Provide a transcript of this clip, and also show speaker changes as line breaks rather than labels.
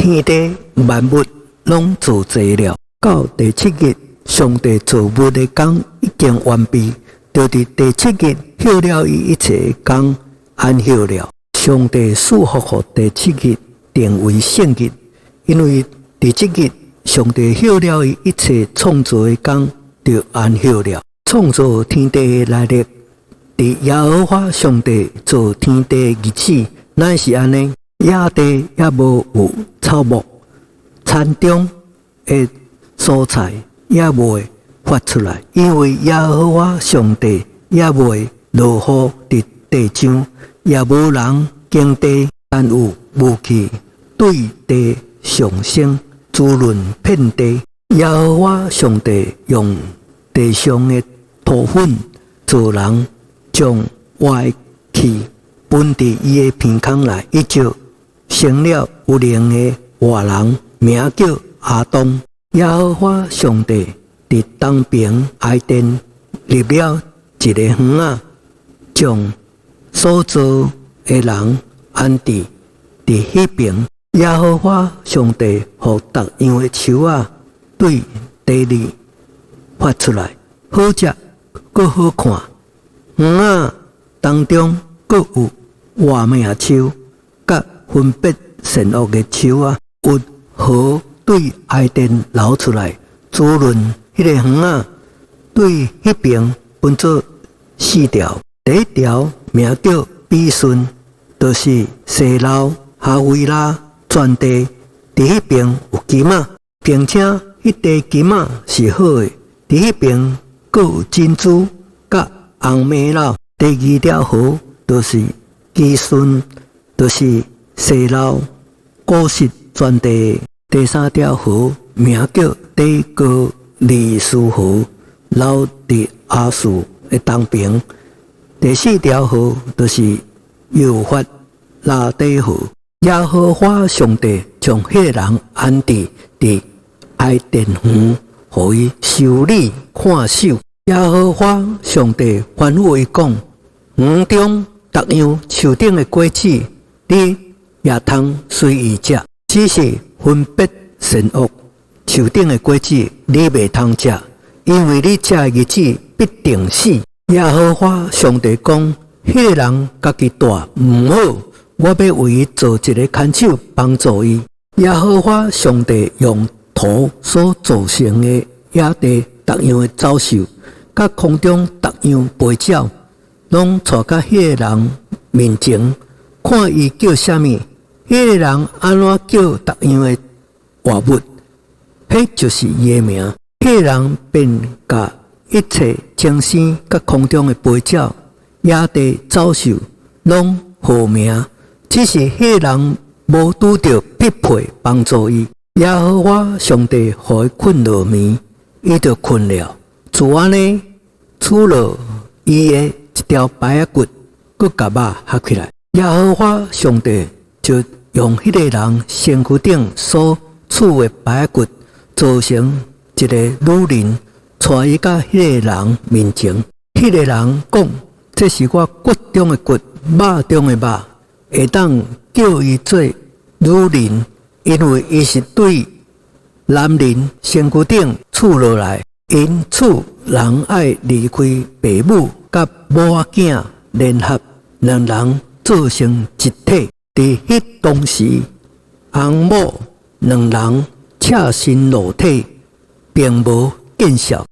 天地萬物攏造齊了。到第七日，上帝造物的工已經完畢，就佇第七日歇了伊一切的工，安歇了。上帝賜福予第七日，定為聖日，因為佇這日，上帝歇了伊一切創造的工，就安歇了。創造天地的來歷，佇耶和華上帝造天地的日子，乃是按呢，野地猶無有草木，田中的蔬菜猶未發出來，因為耶和華上帝猶未落雨佇地上，也無人耕地，但有霧氣對地上升，滋潤遍地。耶和華上帝用地上的土粉造人，將活的氣噴佇伊的鼻孔內，伊就成了有靈的活人，名叫亞當。耶和華上帝佇東爿埃甸立了一个園仔，將所造的人安置佇彼爿。耶和華上帝予逐樣的樹仔對地裡發出來，好食閣好看。園仔當中閣有活命樹，佮分別善惡的樹仔，有河對埃甸流出來，滋潤彼个園仔。對彼爿分做四條，第一條名叫比順，就是西流哈威拉全地，佇彼爿有金仔，並且彼地金仔是好的。佇彼爿閣有珍珠佮紅瑪瑙。第二條河就是基順，就是西流古實全地。第三條河名叫底哥利斯河，流佇亞述的東爿。第四條河就是幼發拉底河。耶和華上帝將彼个人安置佇埃甸園，予伊修理看守。耶和華上帝吩咐伊講：園中逐樣樹頂的果子，你也通隨意食，只是分別善惡樹頂的果子，你袂通食，因為你食的日子必定死。耶和華上帝講：彼个人家己蹛毋好，我欲為伊做一个牽手幫助伊。耶和華上帝用土所造成的野地逐樣的走獸，佮空中逐樣飛鳥，攏帶到彼个人面前，看伊叫啥物，彼个人按怎叫逐樣的活物，彼就是伊的名。彼个人便共一切牲畜佮空中的飛鳥、野地走獸，攏號名，只是彼个人無拄著匹配幫助伊。耶和華上帝予伊睏落眠，伊就睏了。就按呢，取落伊的一條排仔骨，閣共肉合起來。耶和華上帝就用彼個人身軀頂所取的排仔骨，做成一个女人，帶伊到彼个人面前。彼个人講：這是我骨中的骨，肉中的肉，會當叫伊做女人，因為伊是對男人身軀頂取落來。因此，人愛離開爸母，佮某仔囝聯合，兩人做成一體。佇彼當時，翁某兩人赤身露體，並無見笑。